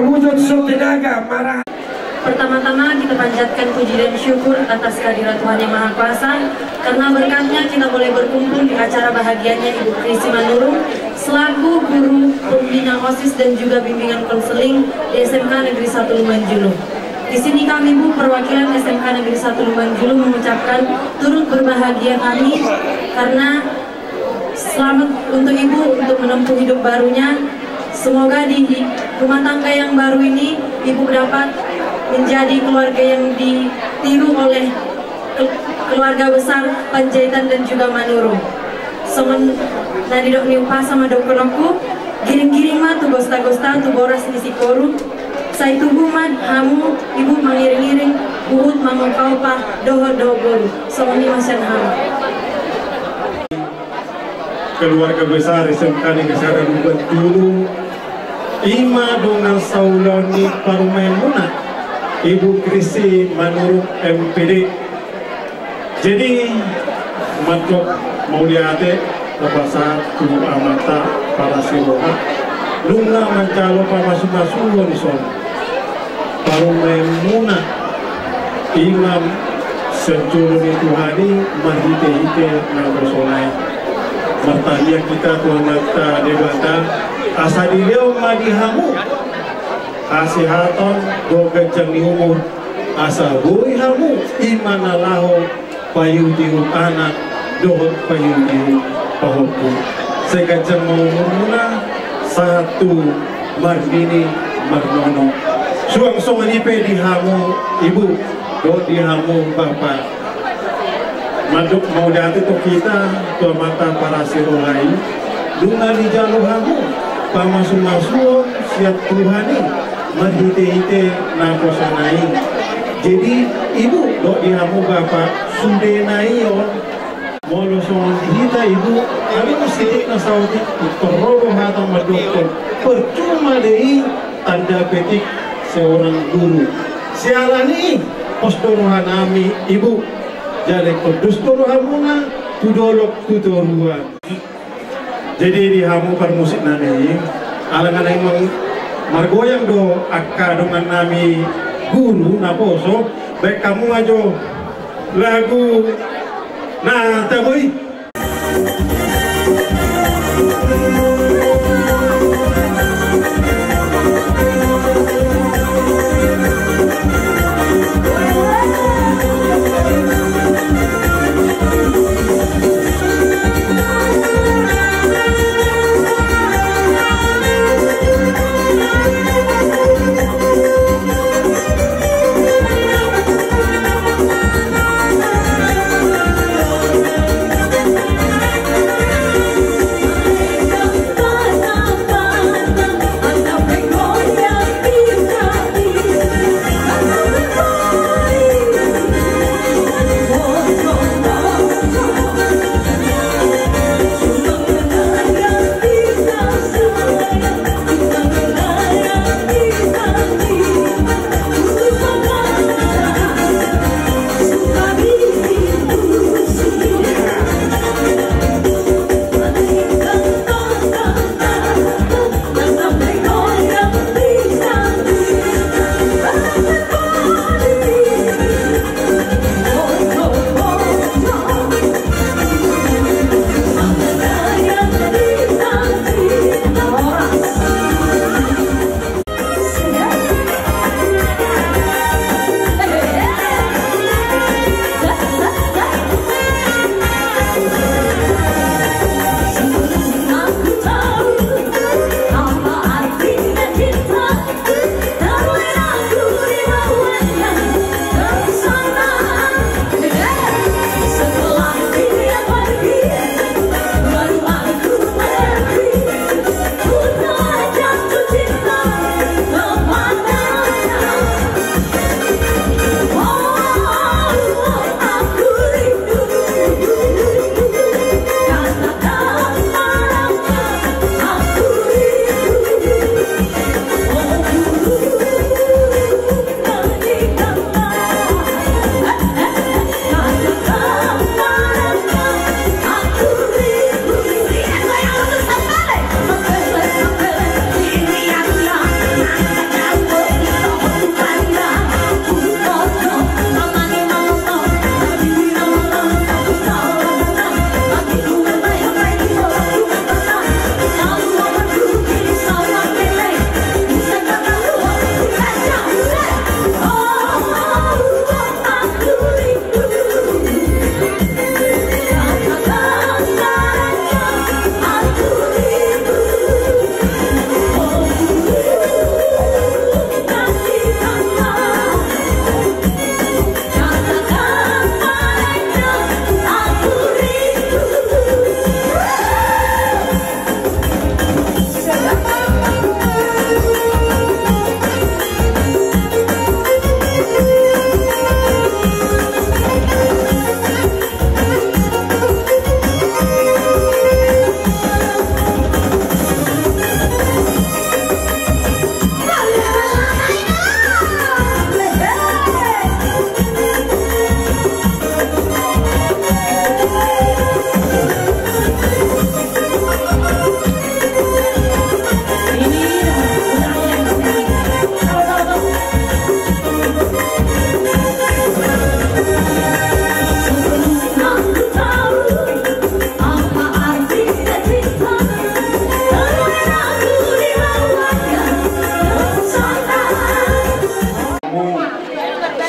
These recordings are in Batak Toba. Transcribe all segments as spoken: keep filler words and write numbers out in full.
Mujud so tenaga marah. Pertama-tama kita panjatkan puji dan syukur atas kehadirat Tuhan Yang Maha Kuasa, karena berkatnya kita boleh berkumpul di acara bahagianya Ibu Christy Manurung selaku guru pembina OSIS dan juga bimbingan konseling di S M K Negeri Satu Lumban Julu. Di sini kami, Bu, perwakilan S M K Negeri Satu Lumban Julu mengucapkan turut berbahagia kami karena selamat untuk Ibu untuk menempuh hidup barunya. Semoga di rumah tangga yang baru ini Ibu dapat menjadi keluarga yang ditiru oleh ke-, keluarga besar Panjaitan dan juga Manurung. Songon na nidok ni umpasa ma dohononku, giring-giring ma tu gosta-gosta tu boras ni sikoru. Sai tubu ma hamu Ibu mangiring-iring, huhut mangopa-opa dohot-dohot boru. Songon i ma sian hamu. Keluarga besar S M K Negeri Satu Lumban Julu, i ma dongan saulaon ni parumaenmuna, Ibu Christy Manurung M P D. Jadi, mandok mauliate tapasahat tu Amanta Parasi Roha, nunga manjalo pamasumasuon dison. Parumaenmuna, i ma sian jolo ni Tuhan i marhite-hite naposona i. Martangiang hita tu Amanta Debata, asa dilehon ma di hamu hasehaton dohot ganjang ni umur, asa boi hamu i ma na laho paihut-ihut anak dohot paihut-ihut pahompu. Sai ganjang ma umurmuna sahat tu marnini marnono. Suang songon i pe di hamu Ibu dohot di hamu Bapa. Mandok mauliate tu hita tu Amanta Parasi Roha i, nunga dijalo hamu pamasumasuon sian Tuhan i marhite-hite naposona i. Jadi, Ibu dohot di hamu Bapa, sudena i on, molo songon di hita Ibu, adong sitik na saotik, pintor ro do hata mandokkon, percuma do i tanda petik seorang guru. Siala ni i, pos do rohanami Ibu, jala ingkon dos do rohamuna tu dolok tu toruan. Jadi di hamu parmusik nami, ala nunga naeng margoyang do angka dongan nami guru naposo, baen hamu ma jo lagu na tabo i.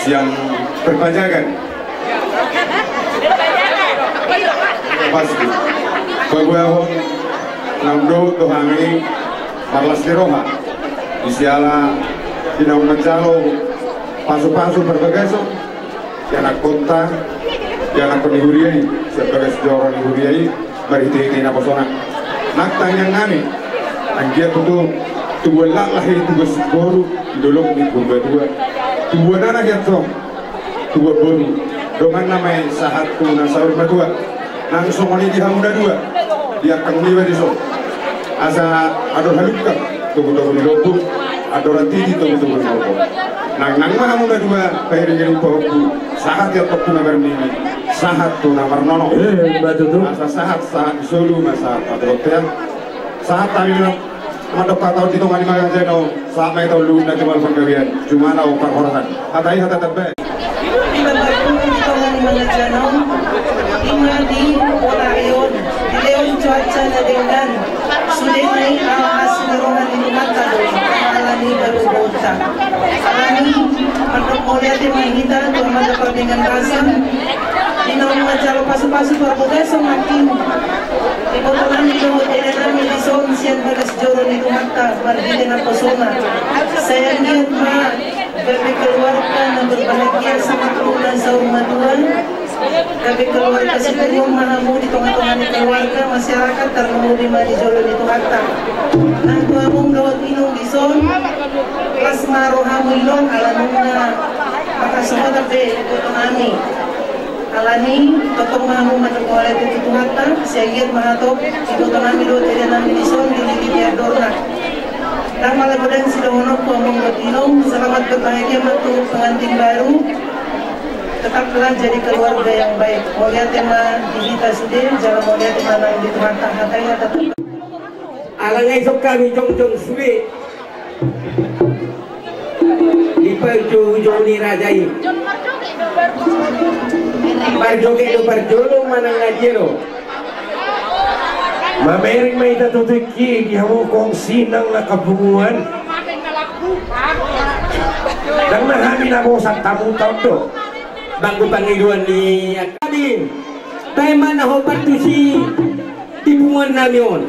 Sian Perpajagan. Pasti. Paboahon naung dohot do hami marlas ni roha. Di siala di naung manjalo pasu-pasu parbagason, ianakhonta, ianakhon ni huria i, sian bagas joro ni huria i, marhite-hite naposona. Nang tangiang nami, anggiat tutu tubuan laklak i, tubuan singkoru di dolok ni Purbatua. Tubuan anak i antong, tubuan boru, donganna ma i sahat tu na saur matua. Nang songon i di hamu na dua, di angka niba dison. Asa adong halungka togu-togu ni lombu, andorang titi togu-togu ni lombu. Nang, nang ma hamu na dua, pairing-iring pahompu, sahat i antong tu na marnini, sahat tu na marnono. Eh, ima tutu. Asa sahat, sahat ni solu ma sahat ma tu bontean. Sahat hami ma mandok hata on di tonga ni mangajenau, sahat ma hita on luhut na jumalo panggabean, jumalo parhorasan. Hata i hata tamba. Ima parpudi di tonga ni mangajenau, ima di pola i on, dilehon cuaca na denggan, sude ma i ala asi ni roha ni Tuhanta do, ala ni baru bota. Alani, mandok mauliate ma hita tu Amanta Pardenggan Basa, di naung manjalo pasu-pasu parbagason nangkin. Iboto nami dohot eda nami dison sian bagas joro ni Tuhanta, marhite naposona. Sai anggiat ma gabe keluarga na berbahagia, sahat tu na saur matua. Gabe keluarga sitio ma hamu di tonga-tonga ni keluarga, masyarakat, tarlumobi ma di jolo ni Tuhanta. Nang tu among dohot inong dison, las ma rohamu inong, ala nunga mangkasohot be iboto nami. Alani, tongtong ma hamu mandok mauliate tu Tuhanta, sai anggiat ma hatop iboto nami dohot eda nami dison dilili ni andorna. Ndang mala godang sidohononku among dohot inong, selamat berbahagia ma tu pengantin baru. Tetaplah jadi keluarga yang baik. Mauliate ma di hita sude, jala mauliate ma nang di Tuhanta. Hata i hata tamba. Ala nga i songon hami jongjong sude di parjolo-jolo ni raja i. Parjoget do parjolo manang na dia do. Mamereng ma hita tu tingki di hamu kongsi nang angka punguan. Ndang na hami na bosan tamu taon do. Bangku pangidoan ni hami. Tahe ma na hombar tusi di punguan nami on.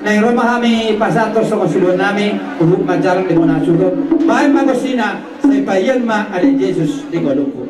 Naeng ro ma hami pasahat songon siluan nami, huhut manjalang di bona hasuhuton. Baen ma gosina, sai paihut ma ale Jesus di ngolungku.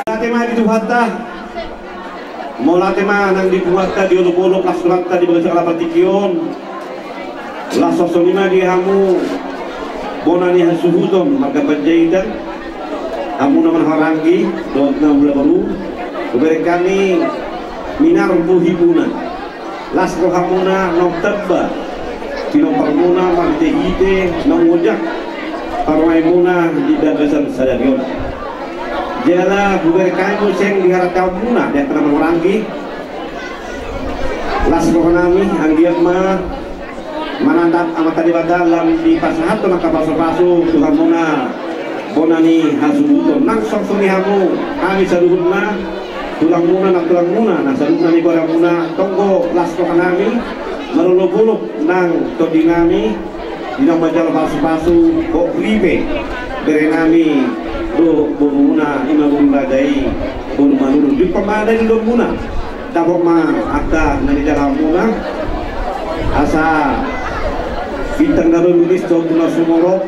Mauliate ma di Tuhanta. Mauliate ma nang di Tuhanta di olopolop, las rohanta di bagasan lapatingki on. Laos songon i ma di hamu bona ni hasuhuton marga Panjaitan, hamu na marhahamaranggi dohot na hula baru, hubereng hami minar tu hamuna. Las rohamuna naung tamba pinomparmuna marhitehite naung ojak parumaenmuna di bagasan sadari on. Jala hubereng hami muse diharapmuna di angka na marhahamaranggi. Las rohanami, anggiat ma manandap Amanta Debata lam dipasahathon angka pasupasu tu hamuna Bona ni hasuhuton nang songon i hamu, hami saluhutna, tulangmuna, nantulangmuna, na saluhutna ni goramuna, tonggo las rohanami, marolopolop nang tondinami, di na manjalo pasupasu, hot ripe, berenami, dohot borumuna, ima boru raja i, boru Manurung, di pamada di lomuna, dapot ma angka na nijalahanmuna, asa bintang na ro lilis tu na sumorop,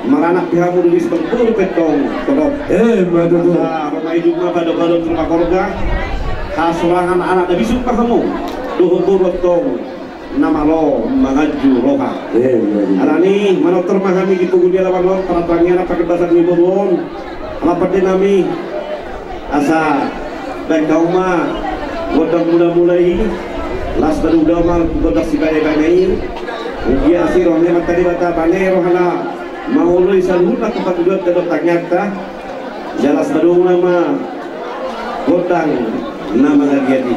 maranak pe hamu lilis, marboru pe tong torop. Eh, ima tutu. Asa ro ma ijuk ma, badobado tu rumah keluarga. Hasurangan anak na bisuk ma hamu, dohot boru tong na malo manganju roha. Eh, ima tutu. Alani, manortor ma hami di pogu ni alaman on, partangiangan, parbasahan ni boru on. Ala pande nami. Asa baen hamu ma gondang mulamula i, laos baen hamu ma gondang sibanebane i. Mauliate do, ninna ma Debata, bane rohana mangoloi saluhutna tumpak tujuan dohot tangiangta. Jala laos baen hamu ma gondang na mangaliat i.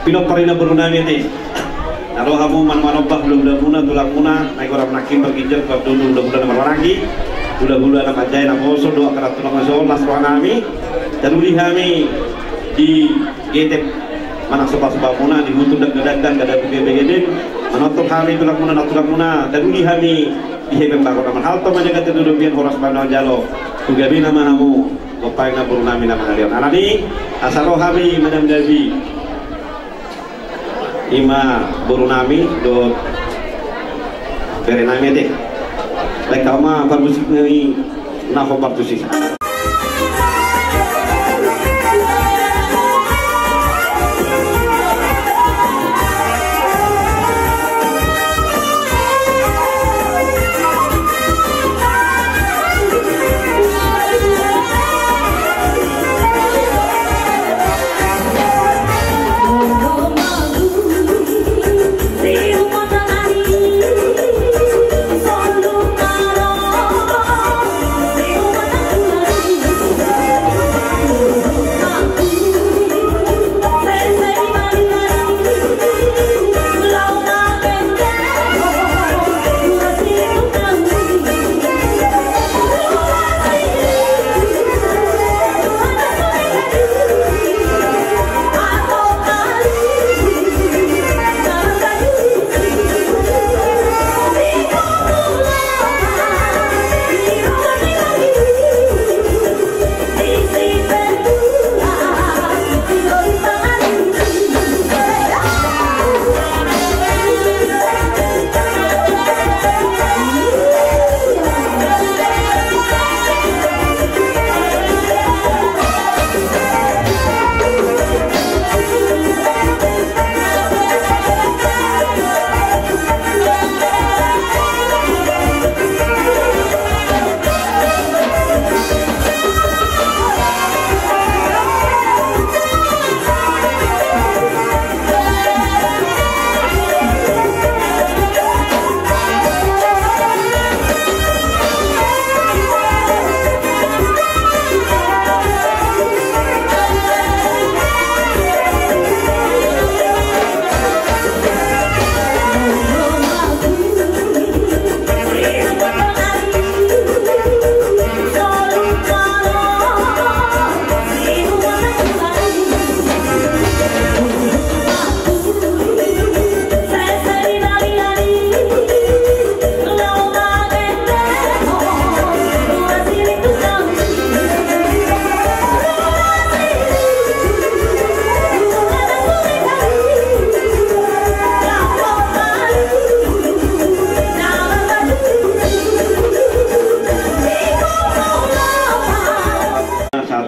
Pinompar ni namborunami ate. Na ro hamu manang manomba hulahulamuna, tulangmuna, na i goramuna nangkin marginjang, pardongan hulahulamuna na marhaha, hulahulamuna na manjae na poso, dohot angka na tulang na so las rohanami. Taruli hami di getek manang sopasopa muna, di hutu danggadangga, danggadangga, begebegedean. Manortor hami tulangmuna, nantulangmuna, taruli hami di hepeng bagot na marhalto, manjaga tolu robean, horas bahen na manjalo. Tu gabena ma hamu. Gompaeng namborunami na mangaleon. Alani, asa ro hami manamdabi. Ima borunami dohot berenami ate. Lae, hamu ma parmusik nami na hombar tu sisa.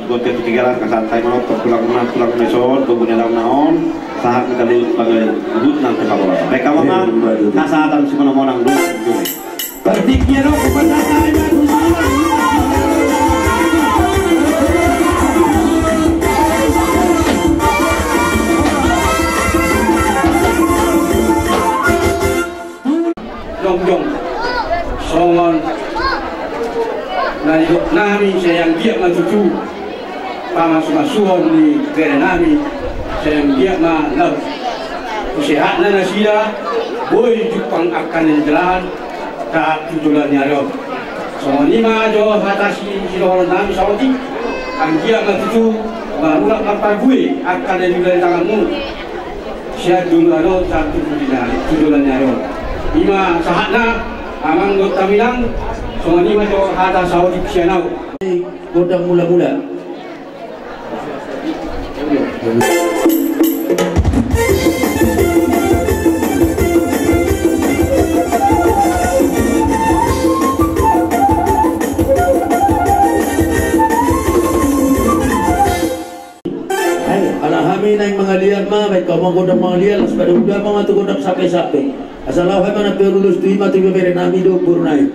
Buat ketiga lah, kasat saya mau perpulang mana, pulang meson, kebunnya daun naon, sahat kita di bagai huhut nang sepak bola. Baik, kawan, eh, kasatan si mana-mana dulu. Pertikian aku pada saya. Jongjong songon na nidok nami, sai anggiat ma tutu pamasumasuon ni bere nami, sai anggiat ma laho tu sehatna nasida, boi jumpang angka na nilalahi sahat tu joloan ni ari on. Songon i ma jo hata sidohonon nami saotik, anggiat ma tutu marulak marparbue angka na nilalahi tanganmu. Sian dulu ano satu pudi na tujuan ni ayo. Ima sahatna amang dohot inang, songon i ma jo hata saotik sian ahu. Gondang mula-mula. Ala hami naeng mangaliat ma, baen hamu ma gondang mangaliat, laos padomu damang ma tu gondang sampe-sampe. Asa laho hami manang pe ulos tu i ma tu ibebere nami dohot boru nai.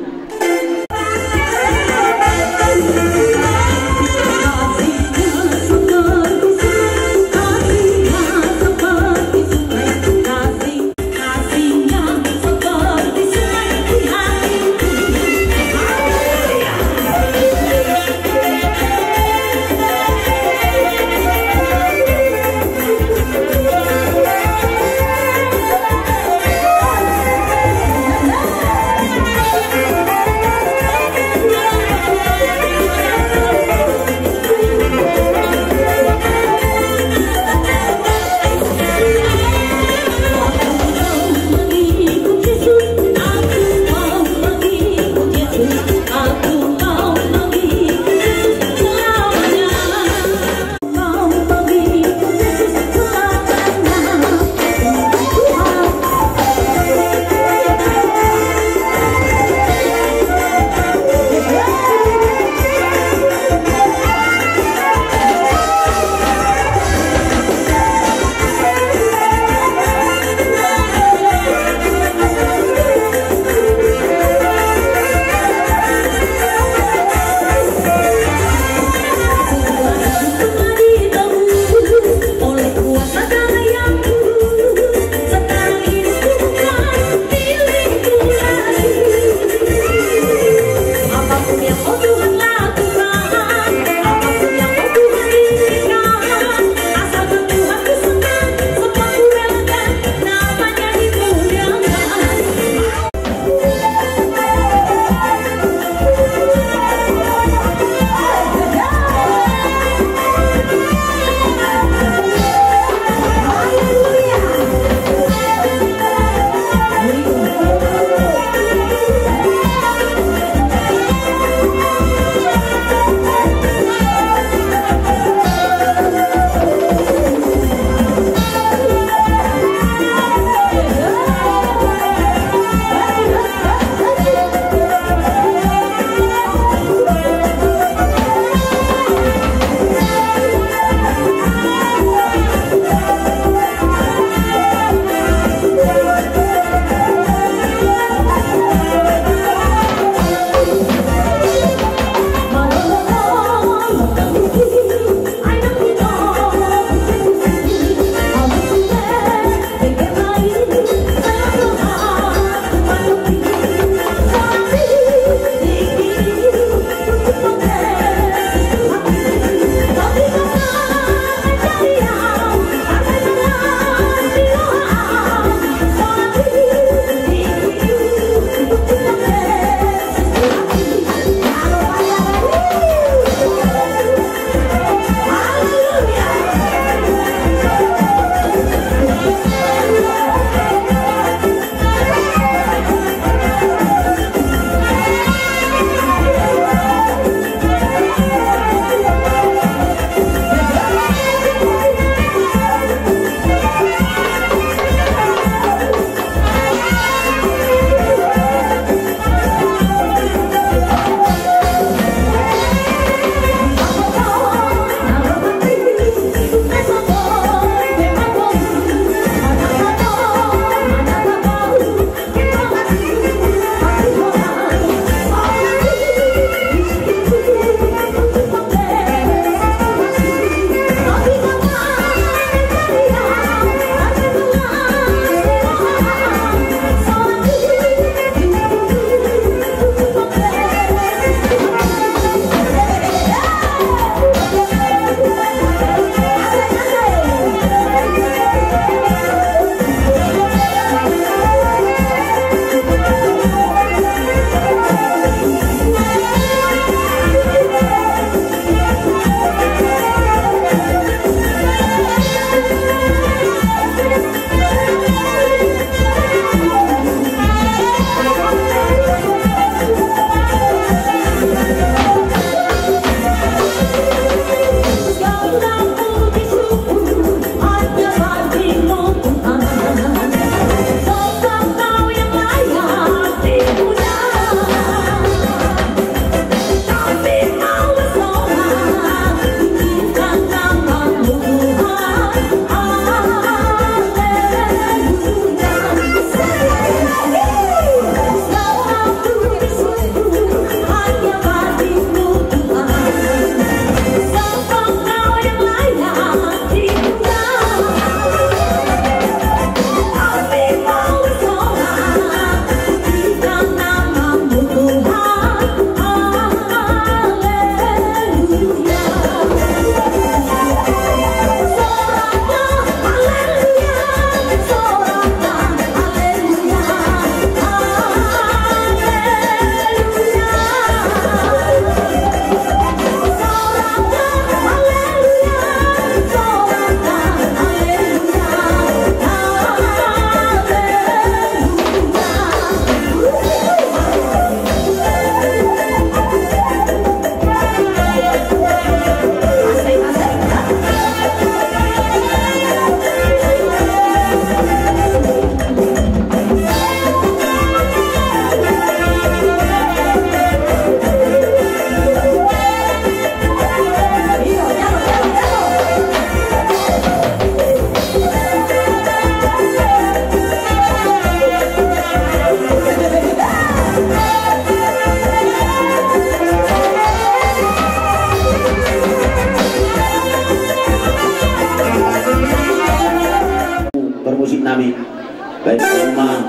Baen ma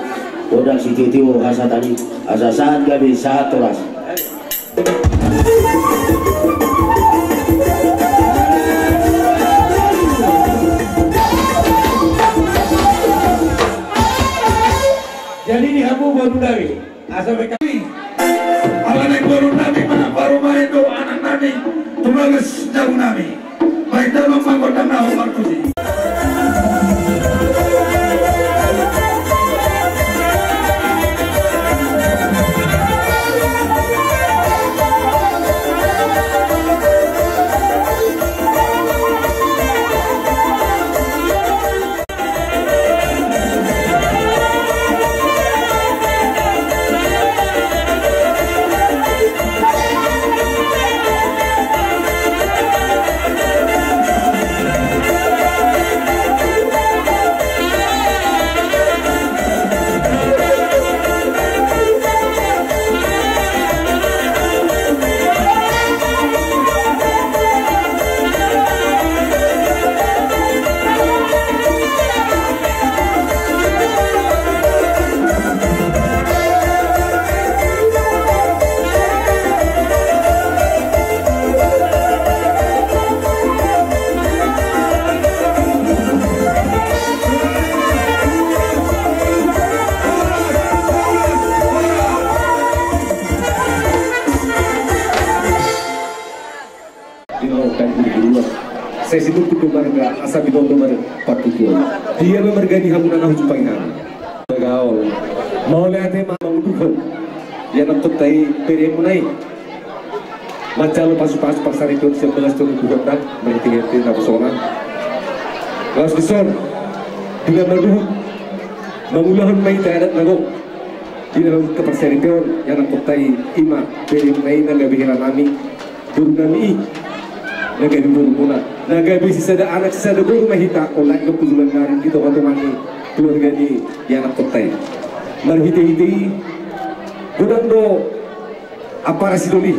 godang sititi, asa tadi, asa sahat gabe, sahat horas. Jadi di hamu boru nami, asa be kami. Alani boru nami ma parumaen do anak nami, tu bagas jabu nami. Baen damang ma gondang na hombar puji. Di laut dan di luar. Sai sinungkun do marga, asa binoto marga partuturan. Dia ma marga ni hamuna na hujumpangi hami. Bagaol. Mauliate ma mangudurhon. Ia nang kotta i beremuna i. Manjalo pasupasu parsaripeon sian bagas tu nungkuhon da. Marhitehite na bosona. Laos dison. Dengan manduhut. Mangulahon ma hita adat na gok. Di dalam keparsaripeon, ia nang kotta i, ima beremuna i na gabe hela nami, boru nami i, na gabe borumuna, na gabe sisada anak, sisada boru ma hita, olat do hujungan nari di tongatonga ni keluarga ni ia nang kotta i. Marhitehite i, godang do ampara sidoli,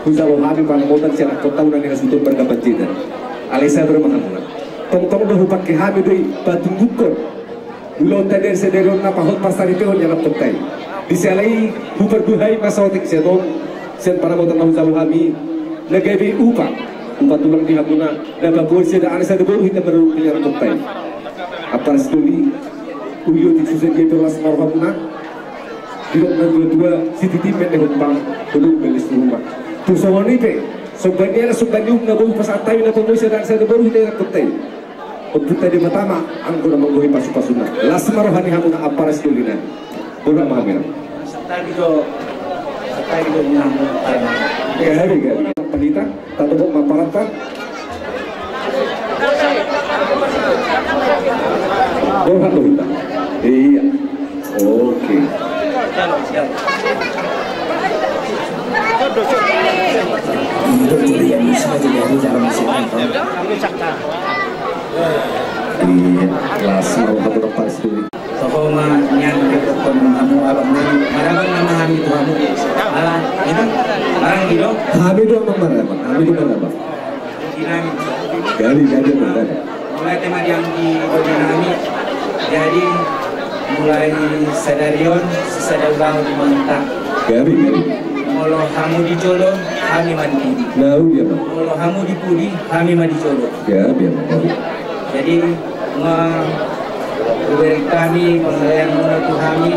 hujalo hami panamotan sian nang kotta, unang ni hasuhuton marga Panjaitan. Alai sabar ma hamuna. Tongtong do hupangke hami do i, patunggukon ulaonta dari sadari on na pahot parsaripeon ia nang kotta i. Di siala i huparduhai ma saotik sian on, sian panamotan na hujalo hami, na gabe upa, upa tulang di hamuna, na paboa sada anak sada boru hita marorot ia nang kotta i. Ampara sidoli, uli otik susa dia pe las ma rohamuna. Didok na tuatua, sititi ma ende hombang, godang ma ende suruman. Tung songon i pe, somba ni anak somba ni uhum na boi pasahat hami na paboa sada anak sada boru hita ia nang kotta i. Ompunta Debata ma anggo na manggohi pasupasuna. Las ma roha ni hamuna ampara sidoli nami. Boha ma hami nang. Satabi do, satabi do nang. Gabe, gabe. Pandita, tatobok ma amparanta. Boha do hita. Iya. Oke. Di las ma roha tu ampara sidoli. Toho ma nian di pokon hamu abang nami, marabang nama hami tu hamu. Ala, itu, maranggi do. Hami do amang marabang, hami do marabang. Di nami. Gabe, gabe, gabe. Mauliate ma di anggi dohot nami. Jadi, mulai sadari on, sisada ulaon ma hita. Gabe, gabe. Molo hamu di jolo, hami ma di pudi. Lalu dia, Bang. Molo hamu di pudi, hami ma di jolo. Gabe, gabe. Jadi, ma, huberi hami, pangalayan muna tu hami,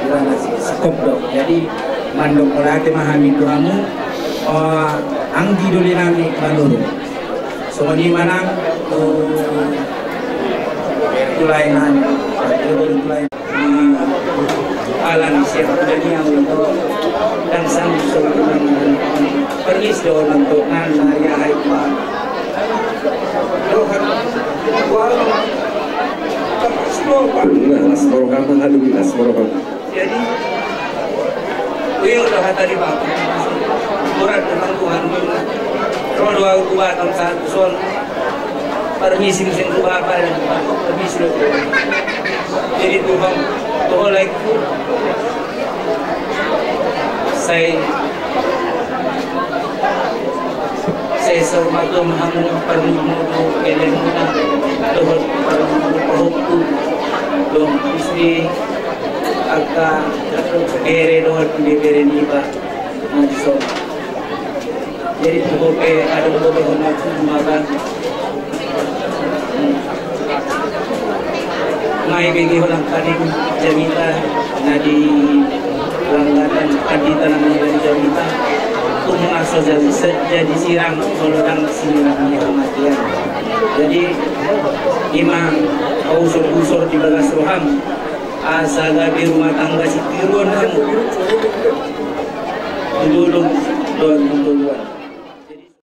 kurang asik, sekop do. Jadi, mandok mauliate ma hami tu hamu, eh, anggi doli nami manurun. Songon i ma nang, eh, tu lae nami, tu lae. Ala ni siap daniang do, dan sang so permis do nonton nana ya hai pa. Rohan, wala, las ma roha ma hadu, las ma roha. Jadi, iyo do hata ni bapa. Murad dengan Tuhan. Rodo au tu Batam satu sol. Permisi muse tu bapa, permisi. Jadi Tuhan, Tuhan lagi. Sai, sai so matom hamu parmudu kelemuna, dohot parmudu pahompu. Dohot istri, angka bere dohot ibebere niba na dison. Jadi tu bope adong bope hona tu makan. Mai bege holan kaning jamita na di langgatan pandita na mangulai jamita. Tung na so jadi, jadi sirang molo dang sinirang ni hamatian. Jadi ima usur-usur di bagas roham asa gabe rumah tangga sitiruon hamu. Tudulung dohot tutuluan.